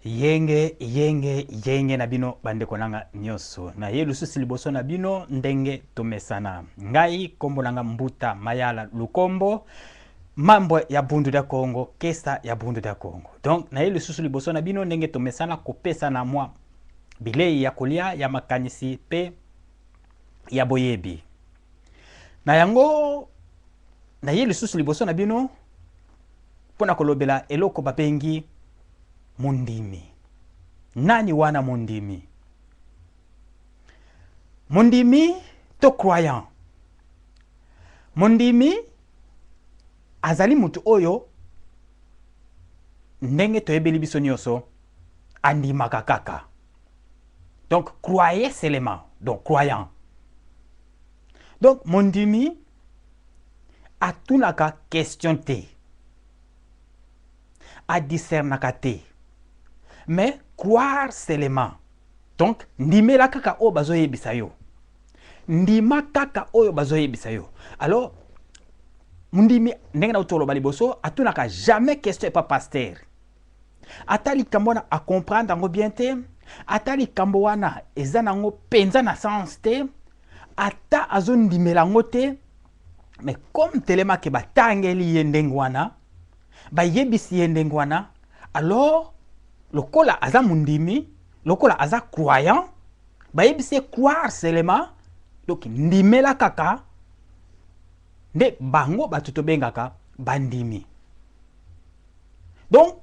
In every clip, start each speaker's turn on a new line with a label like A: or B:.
A: Yenge yenge yenge na bino bandeko nanga nyoso, naye lisusu liboso na bino ndenge tomesana. Ngai kombo nanga Mbuta Mayala Lukombo, membre ya Bundu dia Kongo, kesa ya Bundu dia Kongo. Donc naye lisusu liboso na bino ndenge tomesana kopesana mwa bilei ya kolia ya makanisi pe ya boyebi. Na yango naye lisusu liboso na bino mpo na kolobela eloko babengi mondimi. Nani wana mondimi? Mondimi to croyant. Mondimi azali moto oyo ndenge toyebeli biso nyonso andimaka kaka. Donc croyez seulement, donc croyant. Donc mondimi atunaka question te, adiscernaka te, mais croire seulement. Donc ndimela kaka oyo bazoyebisa yo, ndima kaka oyo bazoyebisa yo. Alors mondimi ndenge nauti koloba liboso atunaka jamais question epa pasteur, ata likambo wana acomprendre yango bien te, ata likambo wana eza nango mpenza na sens te, ata azondimela yango te, mais comme telemake batangeli ye ndenge wana, bayebisi ye ndenge wana, alors lokola aza mondimi, lokola aza croyant, bayebisi ye croire seulement, donc ndimela kaka, nde bango bato tobengaka bandimi. Donc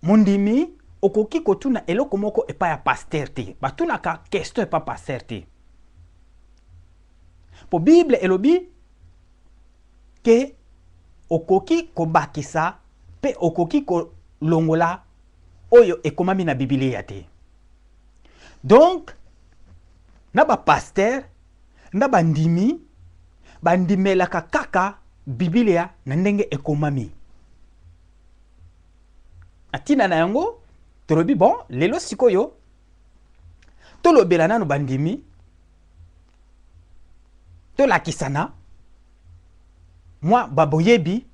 A: mondimi okoki kotuna eloko moko epai ya pasteur te, batunaka question epai pasteur te, po Bible elobi ke okoki kobakisa pe okoki kolongola oyo ekomami na Biblia te. Donc na ba pasteur na bandimi bandimelaka kaka Biblia na ndenge ekomami. Na ntina na yango tolobi bon, lelo sikoyo tolobela nanu bandimi, tolakisana mwa baboyebi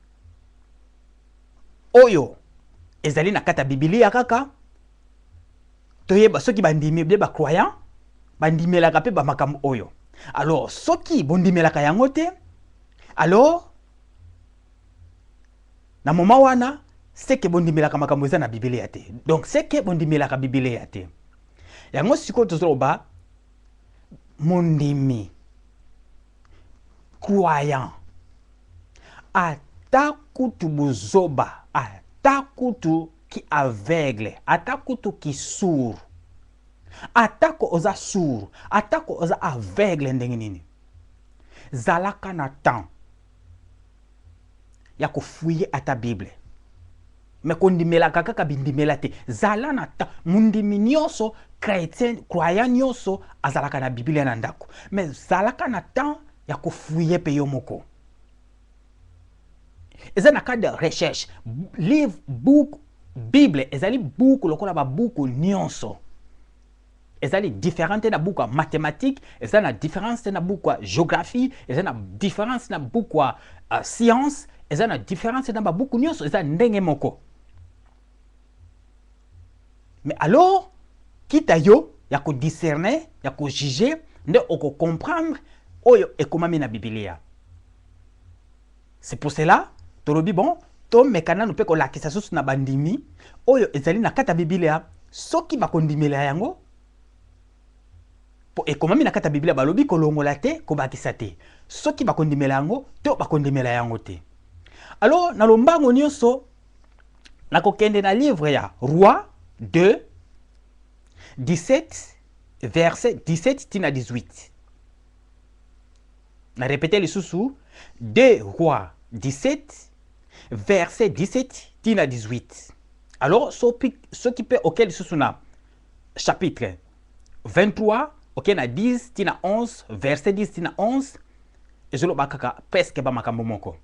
A: oyo ezali na kati ya Biblia kaka, toyeba soki bandimi bie ba croyant bandimelaka pe ba makambo oyo. Alors soki bondimelaka yango te, alors na moment wana seke bondimelaka makambo eza na Biblia te. Donc seke bondimelaka Biblia te. Yango sikoyo tozoloba mondimi croyant, ata kutu buzoba, ata kutu ki aveugle, ata kutu ki sourd, ata ko oza sourd, ata ko oza aveugle ndenge nini, zalaka na temps ya kofouiller ata Bible. Mais kondimelaka kaka bindimela te, zala na temps. Mondimi nyonso, chrétien, croyant nyonso azalaka na Biblia na ndako, mais zalaka na temps ya kofouiller pe yo moko. Eza na cadre de recherche, livre, book, Bible ezali buku lokola ba buku nyonso. Ezali différent te na buku ya mathématique, eza na différence te na buku ya géographie, eza na différence na buku ya science, eza na différence na ba buku nyonso, eza ndenge moko. Mais alors, kita yo ya ko discerner, ya ko juger, nde oko comprendre oyo ekomami na Biblia. C'est pour cela tolobi bon, tomeka nanu pe kolakisa susu na bandimi oyo ezali na kati ya Biblia, soki bakondimela yango, po ekomami na kati ya Biblia, balobi kolongola te, kobakisa te, soki bakondimela yango to bakondimela yango te. Alors na lombango nyonso nakokende na livre ya Roi 2 17 verset 17 tina 18. Na répéter lisusu, 2 Rois 17 verset 17 tina 18. Alors soki pe oke lisusu na chapitre 23, oke na 10 tina 11, verset 10 tina 11, ezoloba kaka presque ba makambo moko.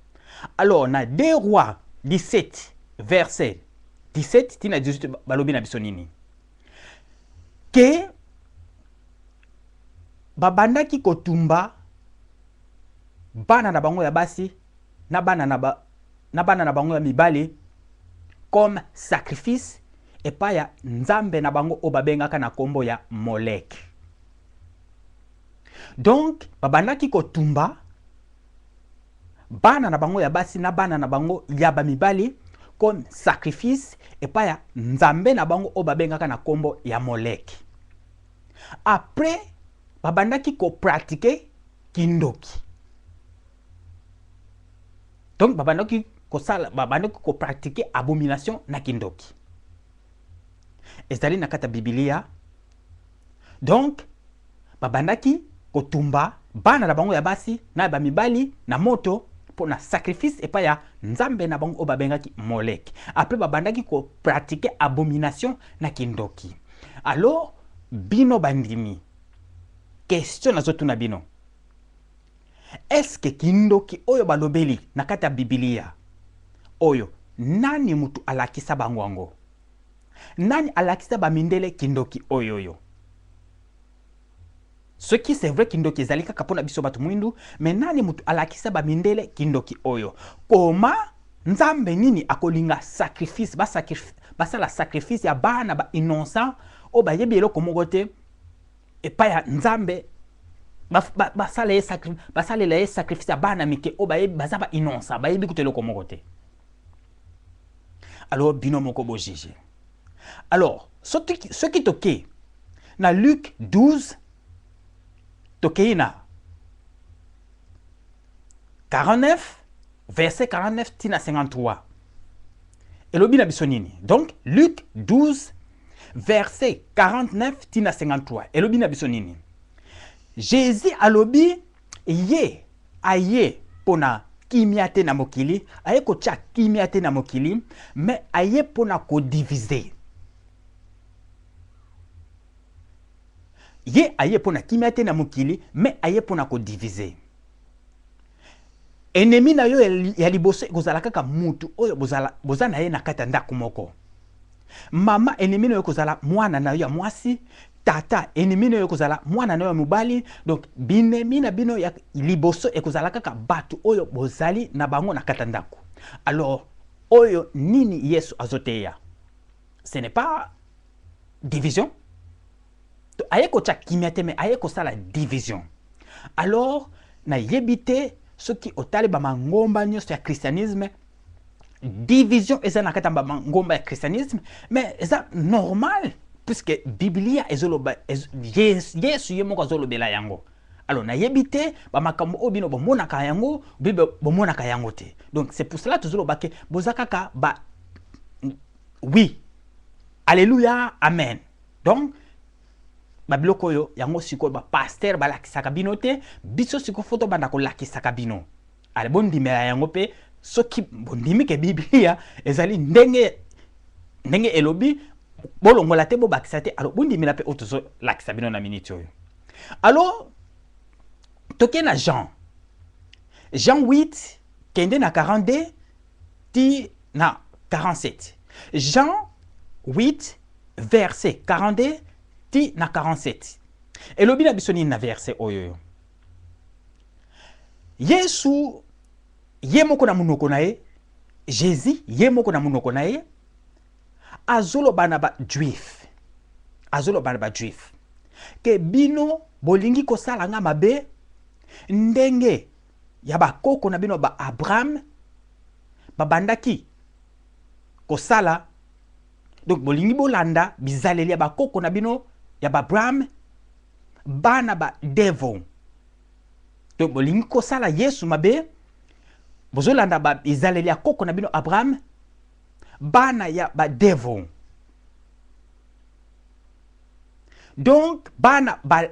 A: Alors na 2 Rois 17 verset 17 tina 18 balobi na biso nini? Ke babandaki kotumba bana na bango ya basi na bana na, ba, na bana na bango ya mibali comme sacrifice. epai ya nzambe na bango oyo babengaka na nkombo ya Molek. Donc babandaki kotumba bana na bango ya basi na bana na bango ya bamibali comme sacrifice epai ya nzambe na bango oyo babengaka na nkombo ya Molek. Après babandaki kopratiquer kindoki. Donc babandaki kosala, babandaki kopratiquer abomination na kindoki. Ezali na kati ya Bibilia. Donc babandaki kotumba bana na bango ya basi na ya bamibali na moto mpo na sacrifice epai ya nzambe na bango oyo babengaki Molek. Après babandaki kopratiquer abomination na kindoki. Alors bino bandimi, question nazotuna bino: est-ce kindoki oyo balobeli na kati ya Bibilia oyo, nani mutu alakisa bango yango? Nani alakisa bamindele kindoki oyo oyo? Soki c'est vrai kindoki ezali kaka mpona biso bato mwindu, mais nani mutu alakisa bamindele kindoki oyo? Koma nzambe nini akolinga sacrifice, basala sacrifice ya bana ba innocent oyo bayebi eloko moko te epai ya nzambe, basalela ye sacrifice ya bana mike oyo bayebi, baza ba innocent, bayebi kuta eloko moko te? Alors bino moko bojuger. Alors soki toke na Luc 12, tokei na 49, verset 49 tina 53, elobi na biso nini? Donc Luc 12 verset 49 tina 53 elobi na biso nini? Jésus alobi ye aye mpona kimia te na mokili, aye kotia kimia te na mokili, mais aye mpona kodiviser. Ye aye mpona kimia te na mokili, mais aye mpona kodiviser. Ennemi na yo ya liboso ekozala kaka mutu oyo boza na ye na kati ya ndako moko. Mama, ennemi na yo ekozala mwana na yo ya mwasi. Tata, ennemi na yo ekozala mwana na yo ya mobali. Donc binemi na bino ya liboso ekozala kaka bato oyo bozali na bango na kati ya ndako. Alors oyo nini Yesu azoteya? Ce n'est pas division. Aye kotia kimia te, mais aye kosala division. Alors nayebi te soki otali bamangomba nyonso ya christianisme, division eza na kati ya bamangomba ya christianisme, mais eza normal puisque Biblia ezoloba, Yesu ye moko azolobela yango. Alors nayebi te bamakambo oyo bino bomonaka yango, bible bomonaka yango te. Donc c'est pour cela tozoloba ke boza kaka ba oui, alléluia, amen. Donc babiloko oyo yango sikoyo bapasteur balakisaka bino te, biso sikoyo fo tobanda kolakisaka bino. Ale bondimela yango mpe soki bondimi ke Biblia ezali ndenge ndenge elobi, bolongola te, bobakisa te. Alors bondimela mpe oyo tozolakisa bino na miniti oyo. Alors toke na Jean 8, kende na 42 ti na 47. Jean 8 verset 42 ti na 47 elobi na biso nini na verset oyo? Oyo Yesu ye moko na monoko na ye, Jésus ye moko na monoko na ye azoloba na bajuif, azoloba na bajuif ke bino bolingi kosala nga mabe ndenge ya bakoko na bino ba Abraham babandaki kosala. Donc bolingi bolanda bizaleli ya bakoko na bino ya baabraham, bana ba devil. Donc bolingi kosala Yesu mabe, bozolanda bizaleli ya koko na bino Abraham, bana ya badevil, donc bana ba,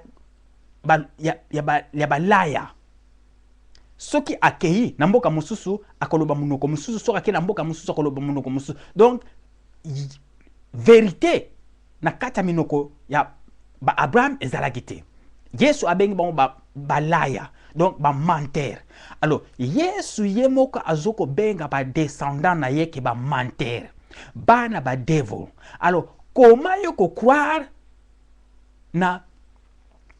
A: ba, ya, ya, ba, ya balaya. Soki akei na mboka mosusu, akoloba monoko mosusu. Soki akei na mboka mosusu, akoloba monoko mosusu. Donc vérité na kati ya minoko ya ba-Abraham ezalaki te. Yesu abengi bango balaya, ba donc bamenteurs. Alors Yesu ye moko azokobenga badescendant na ye ke bamenteurs, bana badevil. Alors koma yo kocroire na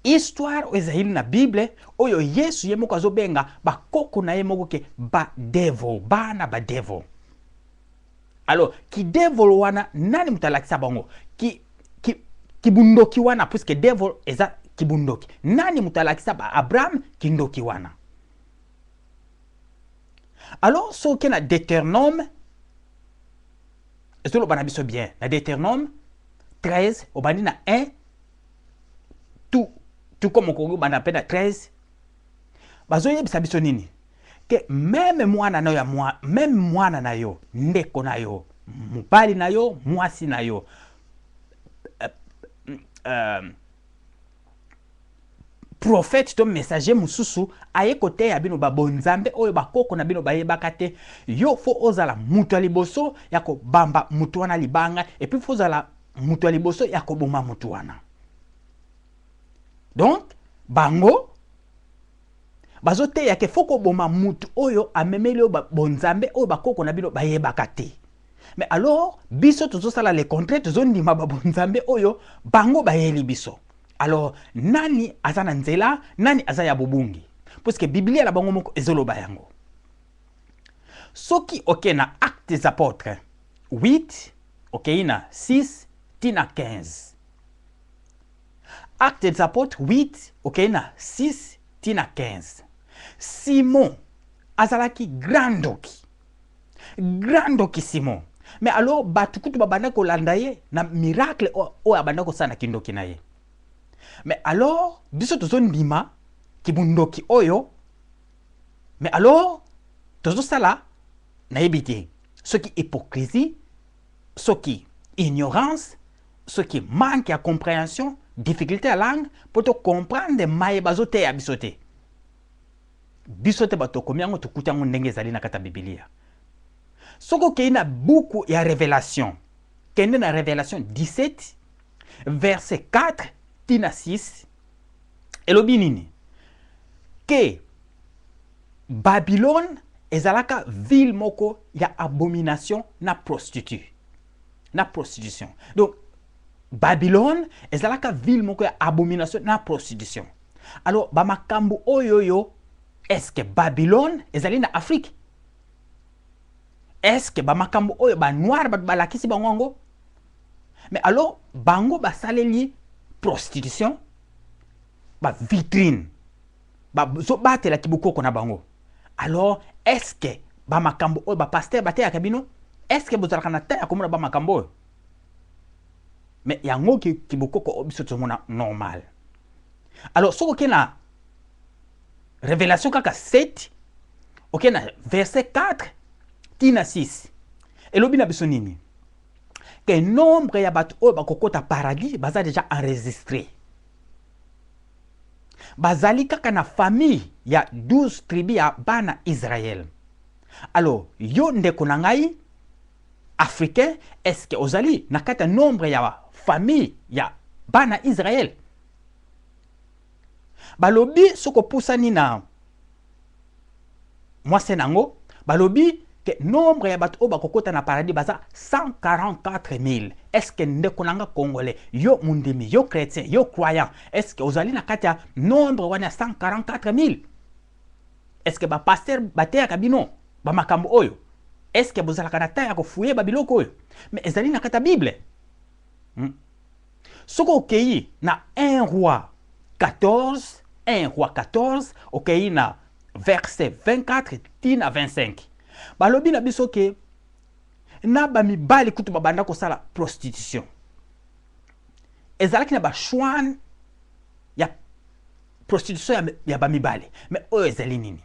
A: histoire oyo ezali na Bible, oyo Yesu ye moko azobenga bakoko na ye moko ke badevil, bana badevil? Alors kidevil wana, nani moto alakisa bango kibundoki wana? Puisque devil eza kibundoki, nani moto alakisa ba Abraham kindoki wana? Alors soki na Deutéronome ezoloba na biso bien, na Deutéronome 13, obandi na 1, tout, tout comme okoki obanda mpe na 13, bazoyebisa biso nini? Ke même mwana na yo ya mwa, même mwana na yo, ndeko na yo, mobali na yo, mwasi na yo, prophète to messager mosusu aye koteya bino babonzambe oyo bakoko na bino bayebaka te, yo faut ozala moto ya liboso ya kobamba motu wana libanga, et puis faut ozala moto ya liboso ya koboma motu wana. Donc bango bazoteya ke faut koboma mutu oyo amemeli oyo bonzambe oyo bakoko na bino bayebaka te. Mais alors biso tozosala le contraire, tozondima babonzambe oyo bango bayeli biso. Alors nani aza na nzela, nani aza ya bobungi? Puisque Biblia na bango moko ezoloba yango. Soki oke na Actes des Apôtres 8, okei na 6 tina 15, Actes des Apôtres 8, okei na 6 tina 15, Simon azalaki grand ndoki, grand ndoki Simon. Mais alors bato kutu babanda kolanda ye na miracle oyo abanda kosala na kindoki na ye. Mais alors biso tozondima kibundoki oyo, mais alors tozosala, nayebi te soki hypocrisie, soki ignorance, soki manque ya compréhension, difficulté ya langue mpo tocomprendre maye bazoteya biso te. Biso te bato tokomi yango, tokuti yango ndenge ezali na kati ya Bibilia. Soki okei na buku ya Révélation, kende na Révélation 17 verset 4 tina 6, elobi nini? Ke Babylone ezalaka ville moko ya abomination na prostitue, na prostitution. Donc Babylone ezalaka ville moko ya abomination na prostitution. Alors bamakambo oyo oyo, est-ce que Babylone ezali na Afrique? Est-ce que bamakambo oyo banoir bato balakisi bango yango? Mais alors bango basaleli prostitution bavitrine, bazobatelaki bokoko na bango. Alors est ce que bamakambo oyo bapasteur bateyaka bino, est ce que bozalaka na temps ya komona bamakambo oyo? Mais yango kibokoko oyo biso tozomona normal. Alors soki okei na Révélation kaka 7, okei na verset 4 tina 6, elobi na biso nini? Ke nombre ya bato oyo bakokota paradis baza déjà enregistré, bazali kaka na famille ya 12 tribu ya bana Israel. Alors yo ndeko na ngai africain, est ce que ozali na kati ya nombre ya famille ya bana Israel? Balobi soki opusani na mwase nango, balobi ke nombre ya bato oyo bakokota na paradis baza 144 000. Est ce que ndeko na nga congolais, yo mundimi, yo chrétien, yo croyant, est ce que ozali na kati ya nombre wana ya 144 000? Est ce que bapasteur bateyaka bino bamakambo oyo? Est ce que bozalaka na temps ya kofouiller babiloko oyo? Mais ezali na kati ya Bible, Soki okei na 1 Roi 14, 1 Roi 14, okei na verset 24 tina 25, balobi na biso ke na bamibali kutu babanda kosala prostitution, ezalaki na bachwane ya prostitution ya bamibali. Mais oyo ezali nini?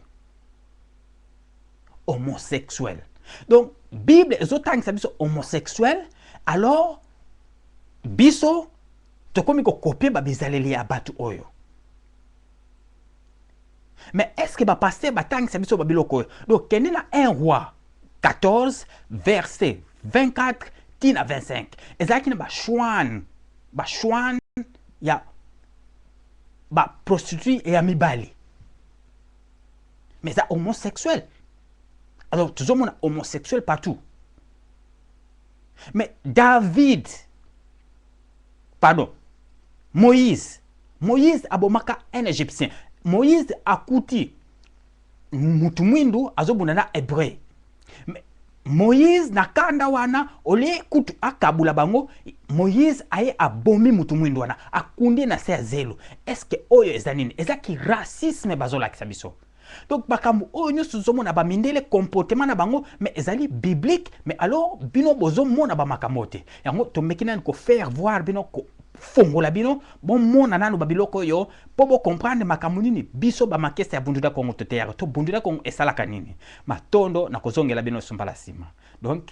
A: Homosexuel. Donc Bible ezotangisa biso homosexuel. Alors biso tokomi kocopier babizaleli ya bato oyo. Mais est ce que bapasteur batangisa biso babiloko oyo? Donc kende na 1 Roi 14 verset 24 tina 25, ezalaki na bachwane, bachwane ya baprostitue ya mibali, mais eza homosexuel. Alors tozomona homosexuel partout. Mais David, pardon, Moïse, Moïse abomaka un Égyptien. Moïse akuti mutu mwindu azobunda na Hébreu. Mais Moïse na kanda wana, olie kutu akabula bango, Moïse aye abomi mutu mwindu wana, akundi na se ya zelo. Est-ce oyo eza nini? Ezaki racisme bazolakisa biso. Donc makambo oyo nyonso tozomona, bamindele, comportement na bango, mais ezali biblique. Mais alors bino bozomona bamakambo te. Yango tomeki nani kofaire voir bino, kofongola bino, bomona nanu babiloko oyo mpo bocomprendre makambo nini biso bamakese ya Bundu dia Kongo toteyaka, to Bundu dia Kongo esalaka nini. Matondo na kozongela bino so mbala nsima. Donc